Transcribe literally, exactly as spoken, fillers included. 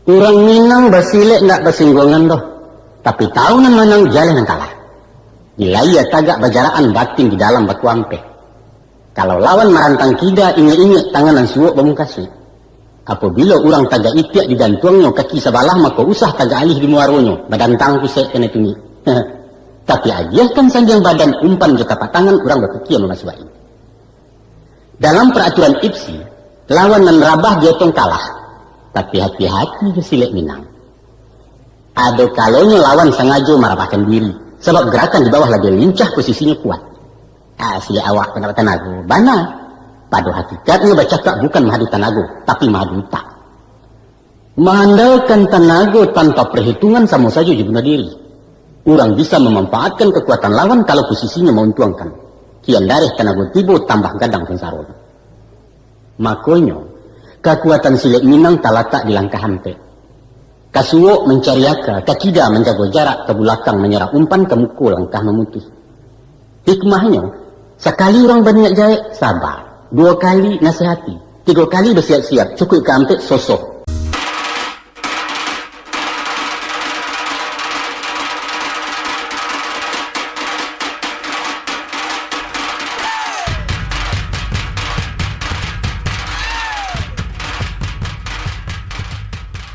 Urang Minang basilek ndak basingguangan doh, tapi tahu nan manang jaleh nan kalah. Di layia tagak bajarakan, batin di dalam bakuampeh. Kalau lawan marantang kida, ingek-ingek tangan nan suok bamungkasuik. Apabilo urang tagak itiak digantuangnyo kaki sabalah, mako usah tagak alih di muaronyo, badantang pusek kanai tungik. Tapi agiahkan sandiang badan, umpan jo tapak tangan, urang bapikia mamasuaki. Dalam paraturan ipsi, lawan nan rabah diotong kalah. Tapi hati-hati jo silek Minang. Ado kalonyo lawan sangajo marabahkan diri, sabab garakan di bawah labiah lincah, posisinyo kuat. Ah, silek awak ko ndak batanago, bana. Pado hakikatnyo bacakak bukan maadu tanago, tapi maadu utak. Maandalkan tanago tanpa parhitungan samo sajo jo bunuah diri. Urang bisa mamanfaatkan kakuatan lawan kalau posisinyo mauntuangkan. Kian dareh tanago tibo, tambah gadang sansaronyo. Makonyo, kakuatan silek Minang talatak di langkah ampek. Ka suok mancari aka, ka kida manjago jarak, ka bulakang manyarah umpan, ka muko langkah mamutuih. Hikmahnyo, sakali urang baniat jahek, saba. Duo kali nasihati. Tigo kali basiap-siap, cukuik ka ampek, sosoh.